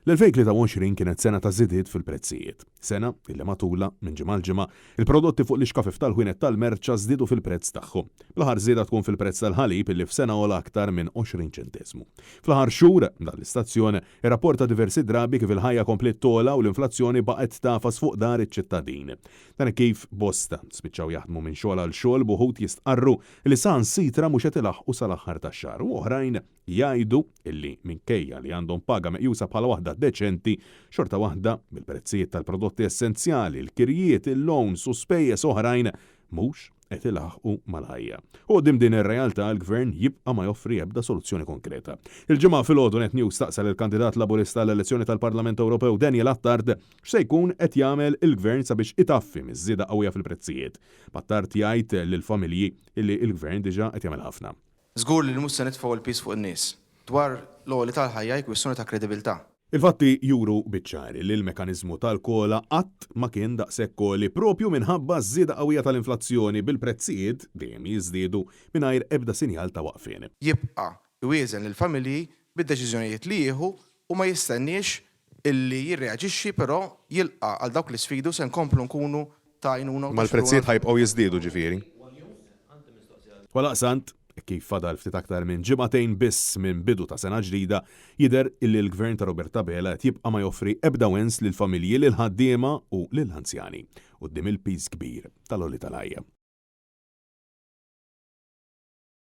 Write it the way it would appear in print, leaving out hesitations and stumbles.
L-2023 kienet sena ta' żidiet fil-prezzijiet. Sena illi matulha, minn ġimgħa għal ġimgħa, il-prodotti fuq l-ixkafif tal-ħwienet tal-merċa żdiedu fil-prezz tagħhom. Bl-aħħar żieda tkun fil-prezz tal-ħalib illi f'sena għola aktar minn 20 ċenteżmu. Fl-aħħar xhur, dan l-istazzjon irrapporta diversi drabi kif il-ħajja kompliet togħla u l-inflazzjoni baqgħet tagħfas fuq dahar iċ-ċittadin. Dan hekk kif bosta spiċċaw jaħdmu minn xogħol għal xogħol b'uħud jistqarru li saħansitra mhux qed ilaħħqu sal-aħħar tax-xahar u oħrajn Jgħidu illi minkejja li għandhom paga meqjusa bħala waħda deċenti, xorta waħda, bil-prezzijiet tal-prodotti essenzjali, il-kirjiet, il-loans u spejjeż oħrajn mhux qed ilaħħqu mal-ħajja. U quddiem din ir-realtà l-Gvern jibqa' ma joffri ebda soluzzjoni konkreta. Il-Ġimgħa filgħodu Net News staqsa lill-kandidat Laburista għall-elezzjoni tal-Parlament Ewropew Daniel Attard x'se jkun qed jagħmel il-Gvern sabiex itaffi miż-żieda qawwija fil-prezzijiet. B'Attard jgħid lill-familji illi l-Gvern diġà qed jagħmel ħafna. Żgur li mhux se nitfgħu l-piż fuq in-nies. Dwar l-għoli tal-ħajja hi kwistjoni ta' kredibilità. Il-fatti juru biċ-ċar li l-mekkaniżmu tal-COLA qatt ma kien daqshekk għoli proprju minħabba ż-żieda qawwija tal-inflazzjoni bil-prezzijiet dejjem jiżdiedu mingħajr ebda sinjal ta' waqfien. Jibqa' iwieżen lill-familji bid-deċiżjonijiet li jieħu u ma jistenniex illi jirreaġixxi però jilqa' għal dawk l-isfidi u se nkomplu nkunu ta' għajnuna u Imma ta' xprun l-prezzijiet ħa jibqgħu jiżdiedu ġifieri? Għaldaqstant, hekk kif fadal ftit aktar minn ġimagħtejn biss minn bidu ta' sena ġdida, jidher illi l-Gvern ta' Robert Abela qed jibqa' ma joffri ebda wens lill-familji, lill-ħaddiema u lill-anzjani quddiem il-piż kbir tal-għoli tal-ħajja.